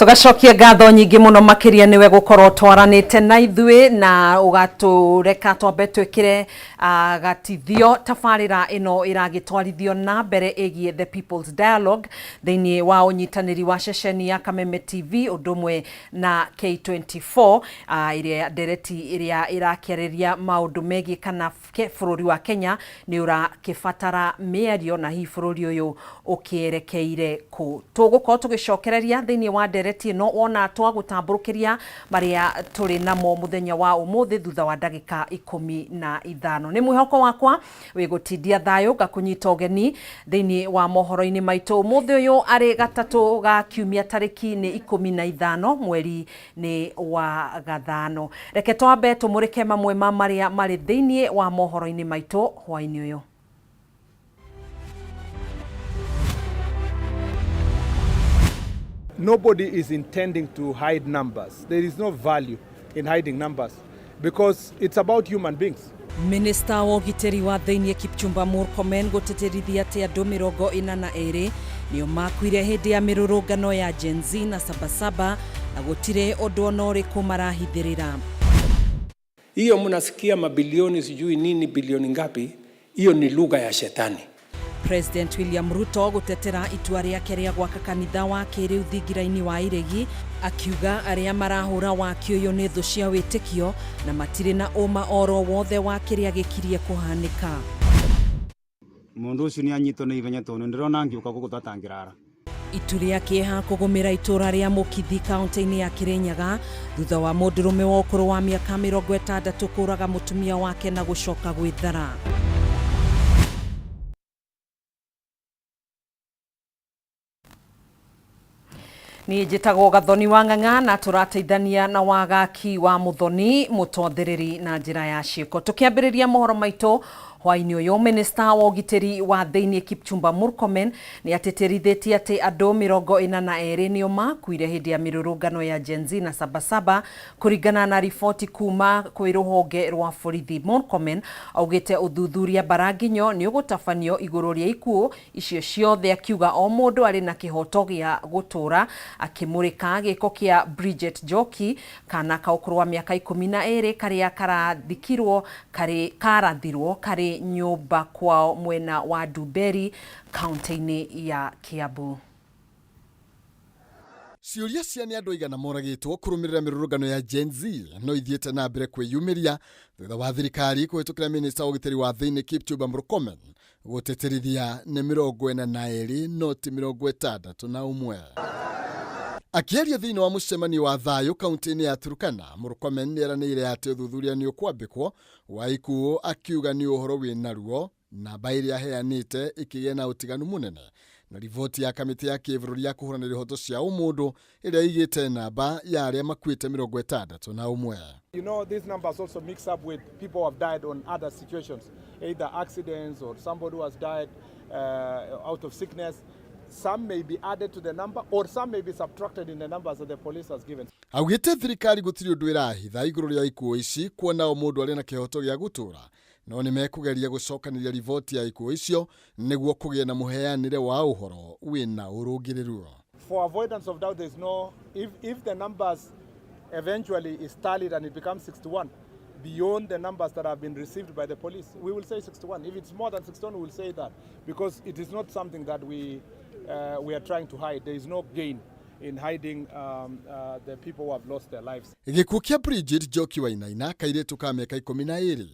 Tũgacokia ngatho nyingĩ mũno makĩria nĩwe gũkorwo twaranĩte na ithuĩ na ũgatũreka twambe twĩkĩre gatithio tabarĩra ĩno ĩragĩtwarithio na mbere ĩgiĩ The People's Dialogue thĩinĩ wa ũnyitanĩri wa ceceni ya Kameme TV ũndũ ũmwe na K24, ĩrĩa ndereti ĩrĩa ĩrakĩarĩria maũndũ megiĩ kana bũrũri wa Kenya nĩ ũrakĩbatara mĩario na hihi bũrũri ũyũ ũkĩerekeire kũ. Tũgũkorwo tũgĩcokereria thĩinĩ wa ndereti ĩno wona twagũtambũrũkĩria marĩa tũrĩ namo mũthenya wa ũmũthĩ thutha wa ndagĩka 15. Nĩ mwĩhoko wakwa wĩgũtindia thayũ ngakũnyita ũgeni thĩinĩ wa mohoro-inĩ maitũ ũmũthĩ ũyũ arĩ gatatũ ga kiumia tarĩki nĩ 15 mweri nĩ wa gathano. Reke twambe tũmũrĩke mamwe ma marĩa marĩ thĩinĩ wa mohoro-inĩ maitũ hwaĩ-inĩ ũyũ. Nobody is intending to hide numbers. There is no value in hiding numbers because it's about human beings. Minista wa ũgitĩri wa thĩinĩ Kipchumba Murkomen gũtĩtĩrithia atĩ andũ 42 nĩo makuire hĩndĩ ya mĩrũrũngano ya Gen Z na Sabasaba na gũtirĩ ũndũ ona ũrĩkũ marahithĩrĩra. Hiyo mnasikia mabilioni sijui nini bilioni ngapi, hiyo ni lugha ya shetani. President William Ruto gũtetera itua rĩake rĩa gwaka kanitha wa kĩrĩu thingira-inĩ wa Iregi, akiuga arĩa marahũra waki ũyũ nĩ thũ cia wĩtĩkio na matirĩ na ũma oro wothe wa kĩrĩa gĩkirie kũhanĩka. Mundu ucio ni anyitwo na ihenya tondu ndirona ngiuka guku tatangirara. Itu rĩa kĩeha kũgũmĩra itũra rĩa Mũkithi kaunti-inĩ ya Kĩrĩnyaga thutha wa mũndũrũme wa ũkũrũ wa mĩaka 60 kũraga mũtumia wake na gũcoka gwĩthara. Niĩ njĩtagwo Gathoni wa Ng'ang'a na tũrateithania na wagaki wa Mũthoni mũtwathĩrĩri na njĩra ya ciĩko. Tũkĩambĩrĩria mohoro maitũ hwaĩ-inĩ ũyũ, Minista wa ũgitĩri wa thĩinĩ Kipchumba Murkomen nĩ atĩtĩrithĩtie atĩ andũ 42 nĩo makuire hĩndĩ ya mĩrũrũngano ya Gen Z na Sabasaba kũringana na riboti kuma kwĩ rũhonge rwa borithi. Murkomen augĩte ũthuthuria mbaranginyo nĩ ũgũtabanio igũrũ rĩa ikuũ icio ciothe, akiuga o mũndũ arĩ na kĩhoto gĩa gũtũra. Akĩmũrĩka gĩko kĩa Bridget Njoki, kana ka ũkũrũ wa mĩaka 12 karĩa karathikirwo karĩ karathirwo karĩ nyũmba kwao mwena wa Ndumberi kaunti-inĩ ya Kiambu. Ciũria cia nĩ andũ aigana moragĩtwo kũrũmĩrĩra mĩrũrũngano ya Gen Z no ithiĩte na mbere kwĩyumĩria thutha wa thirikari kũhĩtũkĩra minista wa ũgitĩri wa thĩinĩ Kipchumba Murkomen gũtĩtĩrithia nĩ 42 no ti 61. Akĩaria thĩinĩ wa mũcemanio wa thayũ kaunti-inĩ ya Turkana, Murkomen nĩ eranĩire atĩ ũthuthuria nĩ ũkwambĩkwo wa ikuũ, akiuga nĩ ũhoro wĩna ruo namba ĩrĩa aheanĩte ĩkĩgĩa na ũtiganu mũnene na riboti ya kamĩtĩ ya kĩbũrũri ya kũhũranĩra ihoto cia ũmũndũ ĩrĩa ĩigĩte namba ya arĩa makuĩte 61. These numbers also mix up with people who have died on other situations, either accidents or somebody who has died out of sickness. Some may be added to the number or some may be subtracted in the numbers that the police has given. Augĩte thirikari gũtirĩ ũndũ ĩrahitha igũrũ rĩa ikuũ ici kuona o mũndũ arĩ na kĩhoto gĩa gũtũra, no nĩ mekũgeria gũcokanĩria riboti ya ikuũ icio nĩguo kũgĩe na mũheanĩre wa ũhoro wĩna ũrũngĩrĩru. For avoidance of doubt, there's no, if the numbers eventually is tallied and it becomes 61, beyond the numbers that have been received by the police, we will say 61. If it's more than 61, we will say that, because it is not something that we are trying to hide. There is no gain in hiding the people who have lost their lives. Gĩkuũ kĩa Bridget Njoki Wainaina, kairĩtu ka mĩaka 12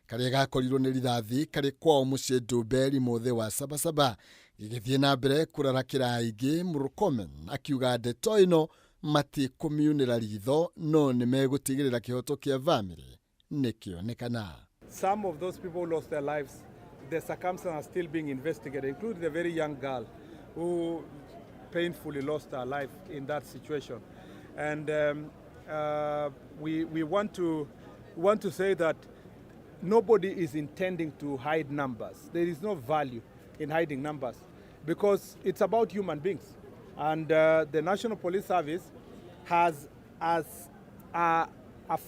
karĩa gakorirwo nĩ rithathi karĩ kwao mũciĩ Ndumberi mũthĩ wa Sabasaba gĩgĩthiĩ na mbere kũrarakĩra aingĩ. Murkomen akiuga ndeto ĩno matikũmiunĩra ritho no nĩ megũtigĩrĩra kĩhoto kĩa bamĩrĩ nĩkĩonekana. Some of those people who lost their lives, the circumstances are still being investigated, including the very young girl who painfully lost her life in that situation. And we want to say that nobody is intending to hide numbers. There is no value in hiding numbers because it's about human beings. And the National Police Service has as a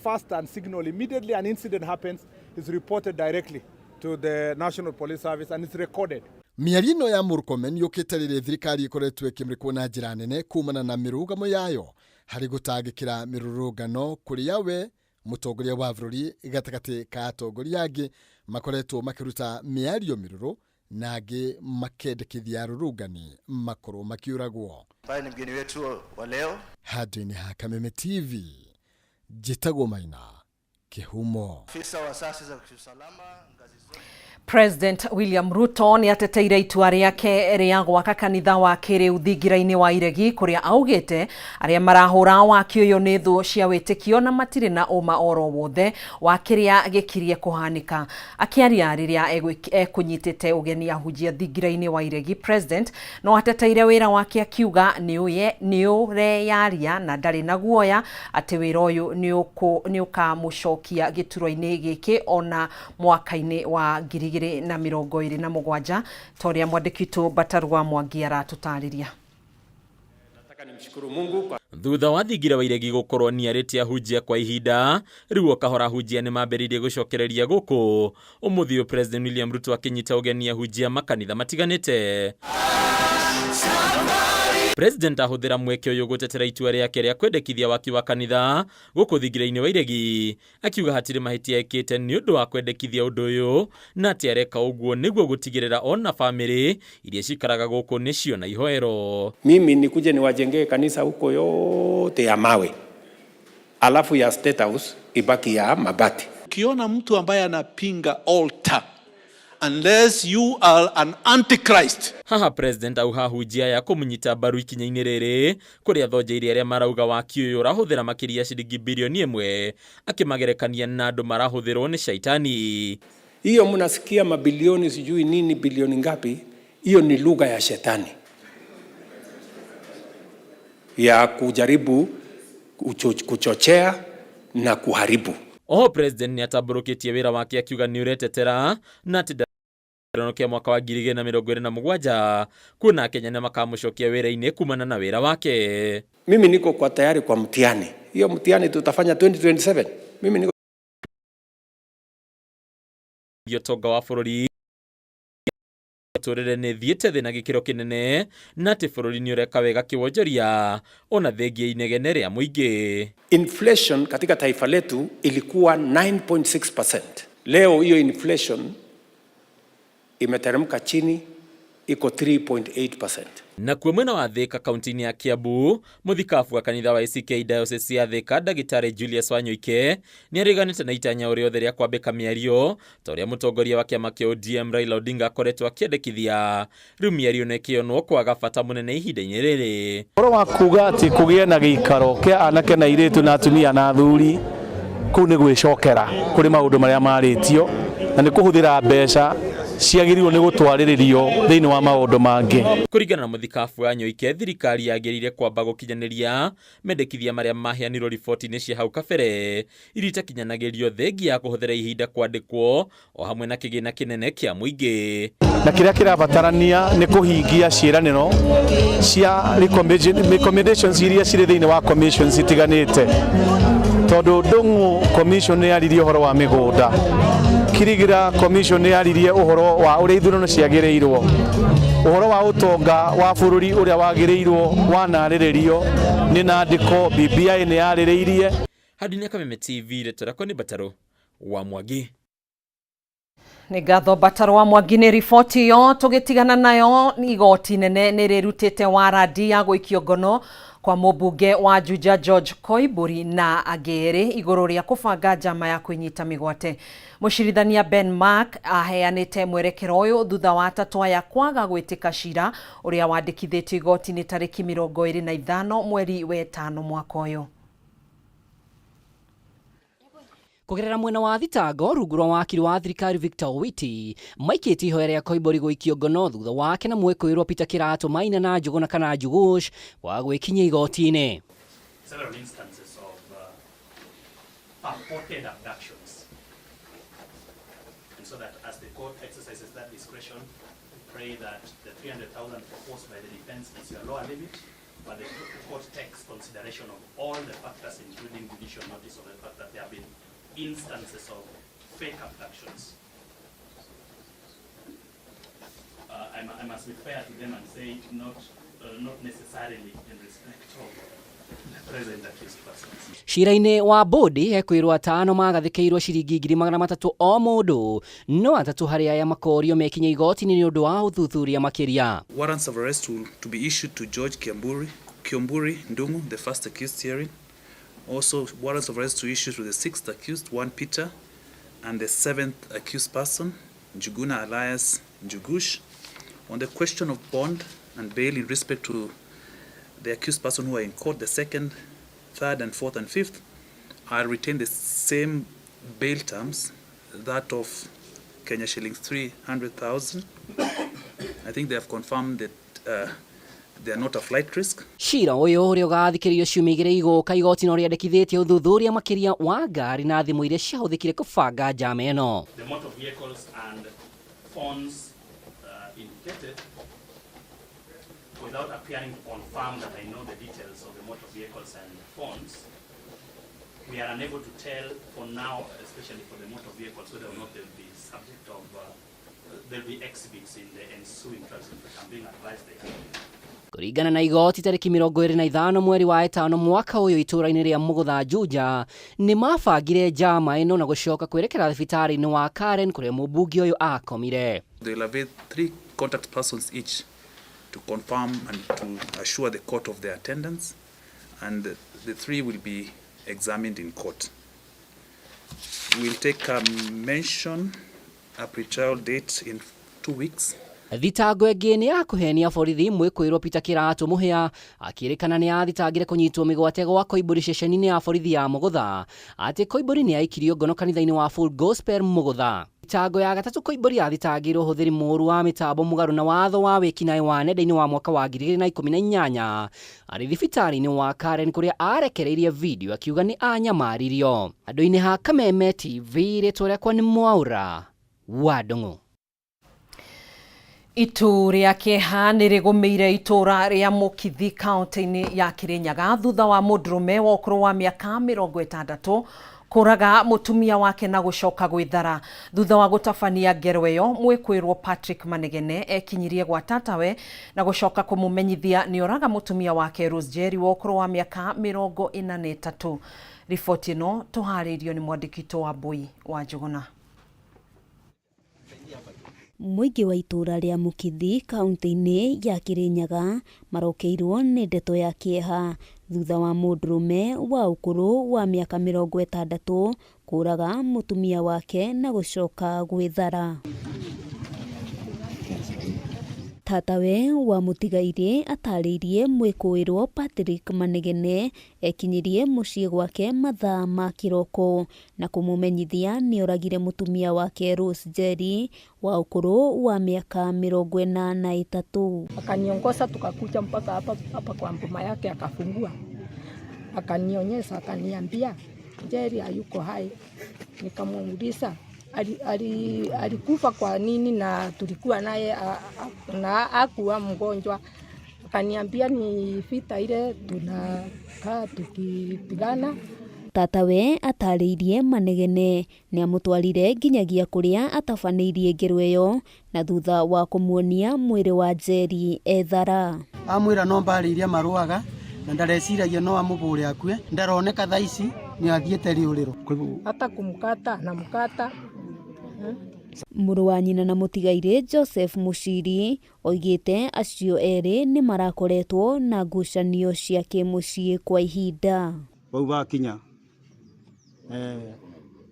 fast and signal, immediately an incident happens, is reported directly to the National Police Service and it's recorded. Mĩario ĩno ya Murkomen yũkĩte rĩrĩa thirikari ĩkoretwo ĩkĩmũrĩkwo na njĩra nene kumana na mĩrũgamo yayo. Harĩ gũtangĩkĩra mĩrũrũngano kũrĩa we mũtongoria wa bũrũri gatagatĩ ka atongoria angĩ makoretwo makĩruta mĩario mĩrũrũ na angĩ makendekithia arũrũngani makorwo makiũragwo. Ambaye ni mgeni wetu wa leo. Handũ-inĩ ha Kameme TV, njĩtagwo Maina Kĩhumo. Afisa wa asasi za kiusalama ngazi zote. President William Ruto nĩ ateteire itua rĩake rĩa gwaka kanitha wa kĩrĩu thingira-inĩ wa Iregi, kũrĩa augĩte arĩa marahũra waki ũyũ nĩ thũ cia wĩtĩkio na matirĩ na ũma oro wothe wa kĩrĩa gĩkirie kũhanĩka. Akĩaria rĩrĩa ekũnyitĩte ũgeni ahunjia thingira-inĩ wa Iregi, President no ateteire wĩra wake akiuga nĩ ũreyaria na ndarĩ na guoya atĩ wĩra ũyũ nĩ ũkamũcokia gĩturwa-inĩ gĩkĩ ona mwaka-inĩ wa 2027, ta ũrĩa mwandĩki witũ Bataru wa Mwangi aratũtarĩria. Nataka nimshukuru Mungu kwa Thutha wa thingira wa Iregi gukorwo niarĩtie ahunjia kwa ihinda rĩu, o kahora ahunjia nĩ mambĩrĩirie gũcokereria gũkũ. Ũmũthĩ ũyũ President William Ruto akĩnyita ũgeni ahunjia makanitha matiganĩte. President ahũthĩra mweke ũyũ gũtetera itua rĩake rĩa kwendekithia waki wa kanitha gũkũ thingira-inĩ wa Iregi, akiuga hatirĩ mahĩtia ekĩte nĩ ũndũ wa kwendekithia ũndũ ũyũ, na atĩ areka ũguo nĩguo gũtigĩrĩra ona bamĩrĩ iria cikaraga gũkũ nĩcio na ihoero. Mimi nikuje niwajengee kanisa huko yote ya mawe, alafu ya State House ibaki ya mabati. Ukiona mtu ambaye anapinga altar, unless you are an antichrist. Haha President auha ahunjia aya kũmũnyita mbaru ikinya-inĩ rĩrĩ, kũrĩa thonjeire arĩa marauga waki ũyũ ũrahũthĩra makĩria ciringi 1 bilioni, akĩmagerekania na andũ marahũthĩrwo nĩ shaitani. Hiyo mnasikia mabilioni sijui nini bilioni ngapi, hiyo ni lugha ya shetani ya kujaribu kuchochea na kuharibu. Oho President nĩ atambũrũkĩtie wĩra wake akiuga nĩ ũretetera na atĩ ndaranokia mwaka wa 2027 kuona Akenya nĩ makamũcokia wĩra-inĩ kumana na wĩra wake. Mimi niko kwa tayari kwa mtihani. Hiyo mtihani tutafanya 2027. Mimi niko Ũtonga wa bũrũri tũrĩre nĩ thiĩte thĩ na gĩkĩro kĩnene, na atĩ bũrũri nĩ ũreka wega kĩwonjoria ona thengia inegene rĩa mũingĩ. Inflation katika taifa letu ilikuwa 9.6%. Leo hiyo inflation imeteremka chini, iko 3.8%. Nakuo mwena wa Thika, kaunti-inĩ ya Kiambu, mũthikabu wa kanitha wa ACK Diocese ya Thika, Ndagĩtarĩ Julius Wanyoike, nĩ areganĩte na itanya o rĩothe rĩa kwambĩka mĩario ta ũrĩa mũtongoria wa kĩama kĩa ODM Raila Odinga akoretwo akĩendekithia. Rĩu mĩario no ĩkĩonwo kwaga bata mũnene ihinda-inĩ rĩrĩ. Ũhoro wa kuga atĩ kũgĩe na gĩikaro kĩa anake na airĩtu na atumia na athuri, kũu nĩ gwĩcokera kũrĩ maũndũ marĩa marĩtio na nĩ kũhũthĩra mbeca ciagĩrĩirwo nĩ gũtwarĩrĩrio thĩinĩ wa maũndũ mangĩ. Kũringana na mũthikabu wa Nyoike, thirikari yagĩrĩire kwamba gũkinyanĩria mendekithia marĩa maheanirwo riboti-inĩ cia hau kabere iria itakinyanagĩrio, thengia ya kũhũthĩra ihinda kwandĩkwo o hamwe na kĩgĩna kĩnene kĩa mũingĩ. Na kĩrĩa kĩrabatarania nĩ kũhingia ciĩranĩro cia recommendations iria cirĩ thĩinĩ wa commissions itiganĩte, tondũ Ndung'u Commission nĩ yaririe ũhoro wa mĩgũnda, Kirigira Commission nĩ yaririe ũhoro wa ũrĩa ithurano ciagĩrĩirwo, ũhoro wa ũtonga wa bũrũri ũrĩa wagĩrĩirwo wanarĩrĩrio nĩ nandĩko, BBI nĩ yarĩrĩirie. Handũ-inĩ Kameme TV, rĩtwa rĩakwa nĩ Mbataro wa Mwangi. Nĩ ngatho, Mbataro wa Mwangi, nĩ riboti ĩyo. Tũgĩtigana nayo, igoti nene nĩ rĩrutĩte warandi ya gũikio ngono kwa mũmbunge wa Juja George Koimburi na angĩ erĩ igũrũ rĩa kũbanga njama ya kwĩnyita mĩgwate. Mũcirithania Ben Mark aheanĩte mwerekero ũyũ thutha wa atatũ aya kwaga gwĩtĩka cira ũrĩa wandĩkithĩtio igoti-inĩ tarĩki 25 mweri wetano mwaka ũyũ. Kugerera mwena wa thitango rungu rwa wakiri wa thirikari Victor Owiti, maikĩtie ihoya rĩa Koimburi gũikio ngono thutha wake na mwĩkũĩrwo Peter Kĩratũ Maina na Njũgũna kana Njũgũsh wa gwĩkinyia igoti-inĩ. Several instances of purported abductions. And so that as the court exercises that discretion, we pray that the 300,000 proposed by the defense is your lower limit, but the court takes consideration of all the factors, including judicial notice of the fact that there have been instances of fake abductions. I must be fair to them and say not necessarily in respect of the present accused persons. Cira-inĩ wa bodi ekwĩrwo atano magathĩkĩirwo ciringi 300,000 o mũndũ, no atatũ harĩ aya makorio mekinye igoti-inĩ nĩ ũndũ wa ũthuthuria makĩria. Warrants of arrest to be issued to George Kiomburi Ndungu, the first accused hearing. Also, warrants of arrest to issue to the sixth accused, one Peter, and the seventh accused person, Njuguna alias Njugush. On the question of bond and bail in respect to the accused person who are in court, the second, third, and fourth, and fifth, I retain the same bail terms, that of Kenya shillings 300,000. I think they have confirmed that they are not a flight risk. Cira ũyũ ũrĩa ũgathikĩrĩrio ciumia igĩrĩ igũka, igoti no rĩandĩkithĩtie ũthuthuria makĩria wa ngari na thimũ iria ciahũthĩkire kũbanga njama ĩno. The motor vehicles and phones indicated, without appearing to confirm that I know the details of the motor vehicles and phones, we are unable to tell for now, especially for the motor vehicles, whether or not they'll be subject of, there'll be exhibits in the ensuing trials. In fact, I'm being advised they are. Kũringana na igoti tarĩki 25 mweri wa ĩtano mwaka ũyũ itũũra-inĩ rĩa Mũgũtha Juja nĩ mabangire njama ĩno na gũcoka kwerekera thibitarĩ-inĩ wa Karen kũrĩa mũmbunge ũyũ akomire. They'll avail 3 contact persons each to confirm and to assure the court of their attendance, and the 3 will be examined in court. We'll take a mention, a pre-trial date in 2 weeks. Thitango ĩngĩ nĩ ya kũhenia borithi mwĩkũĩrwo Peter Kĩratũ Mũhĩa akĩrĩkana nĩ athitangire kũnyitwo mĩgwate gwa Koimbũri ceceni-inĩ ya borithi ya Mũgũtha atĩ Koimbũri nĩ aikirio ngono kanitha-inĩ wa Full Gospel Mũgũtha. Thitango ya gatatũ Koimbũri athitangĩirwo ũhũthĩri mũũru wa mĩtambo mũgarũ na watho wa wĩkinaĩ wa nenda-inĩ wa mwaka wa 2018 arĩ thibitarĩ-inĩ wa Karen kũrĩa arekereirie video akiuga nĩ anyamaririo. Andũ-inĩ ha Kameme TV, rĩtwa rĩakwa nĩ Mwaura wa Ndung'u. Itu rĩa kĩeha nĩ rĩgũmĩire itũũra rĩa Mũkithi kaunti-inĩ ya Kĩrĩnyaga thutha wa mũndũrũme wa ũkũrũ wa mĩaka 60 kũraga mũtumia wake na gũcoka gwĩthara. Thutha wa gũtabania ngero ĩyo, mwĩkũĩrwo Patrick Manegene ekinyirie gwa tatawe na gũcoka kũmũmenyithia nĩ oraga mũtumia wake Rose Jerry wa ũkũrũ wa mĩaka 43. Riboti ĩno tũharĩirio nĩ mwandĩki witũ wa Mbui wa Njũgũna. Mũingĩ wa itũũra rĩa Mũkithi kaunti-inĩ ya Kĩrĩnyaga marokeirwo nĩ ndeto ya kĩeha thutha wa mũndũrũme wa ũkũrũ wa mĩaka 60 kũraga mũtumia wake na gũcoka gwĩthara. Tatawe wa mũtigairĩ atarĩirie mwĩkũĩrwo Patrick Manegene ekinyirie mũciĩ gwake mathaa ma kĩroko na kũmũmenyithia nĩoragire mũtumia wake Rose Jerry wa ũkũrũ wa mĩaka 43. Akaniongoza tukakuja mpaka hapa hapa kwa mboma yake, akafungua akanionyesha, akaniambia Jerry hayuko hai. Nikamuuliza alikufa kwa nini na tulikuwa naye na hakuwa mgonjwa. Akaniambia ni vita ile tunakaa tukipigana. Tatawe atarĩirie Manegene nĩamũtwarire nginyagia kũrĩa atabanĩirie ngero ĩyo na thutha wa kũmuonia mwĩrĩ wa Jerry ethara. Amwĩra no mbarĩ iria marũaga na ndareciragia no amũbũre akue, ndaroneka thaa ici nĩ athiĩte rĩũrĩro. Hata kumkata na mkata. Mũrũ wa nyina na mũtigairĩ Joseph Muciri oigĩte acio erĩ nĩ marakoretwo na ngucanio cia kĩmũciĩ kwa ihinda. Bau bakinya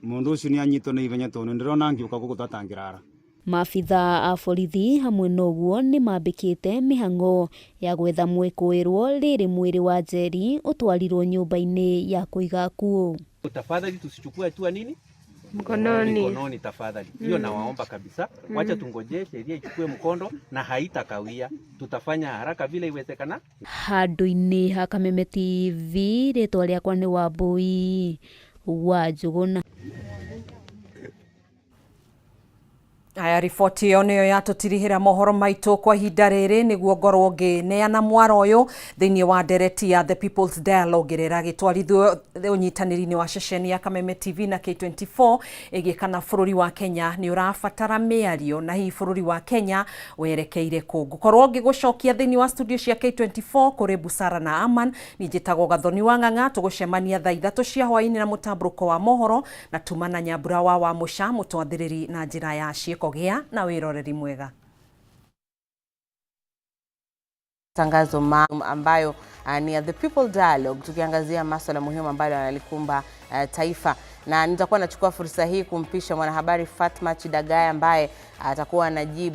mũndũ ũcio nĩ anyitwo nĩ ihenya tondũ ndĩrona ngĩũka gũkũ tatangĩrara. Maabithaa a borithi hamwe na ũguo nĩ mambĩkĩte mĩhang'o ya gwetha mwĩkũĩrwo rĩrĩ mwĩrĩ wa Jerry ũtwarirwo nyũmba-inĩ ya kũiga akuũ. Tafadhali tusichukue hatua nini mkononi, mikononi tafadhali. Hiyo nawaomba kabisa, wacha tungojee sheria ichukue mkondo na haitakawia, tutafanya haraka vile iwezekana. Handũ-inĩ ha Kameme TV, rĩtwa rĩakwa nĩ Wambui wa Njũgũna. Aya, riboti ĩyo nĩyo yatũtirihĩra mohoro maitũ kwa ihinda rĩrĩ. Nĩguo ngorwo ngĩneana mwaro ũyũ thĩinĩ wa ndereti ya The People's Dialogue ĩrĩa ĩragĩtwarithio ũnyitanĩri-inĩ wa ceceni ya Kameme TV na K24, ĩgiĩ kana bũrũri wa Kenya nĩ ũrabatara mĩario na hihi bũrũri wa Kenya werekeire kũ. Ngũkorwo ngĩgũcokia thĩinĩ wa studio cia K24 kũrĩ Busara na Aman. Niĩ njĩtagwo Gathoni wa Ng'ang'a. Tũgũcemania thaa 3 cia hwaĩ-inĩ na mũtambũrũko wa mohoro na tuma na Nyambura wa Mũca mũtwathĩrĩri na njĩra ya ciĩko. Gĩa na wĩroreri mwega. Tangazo maalum ambayo ni ya The People Dialogue, tukiangazia masuala muhimu ambayo yanalikumba taifa, na nitakuwa nachukua fursa hii kumpisha mwanahabari Fatma Chidagaya ambaye atakuwa anajibu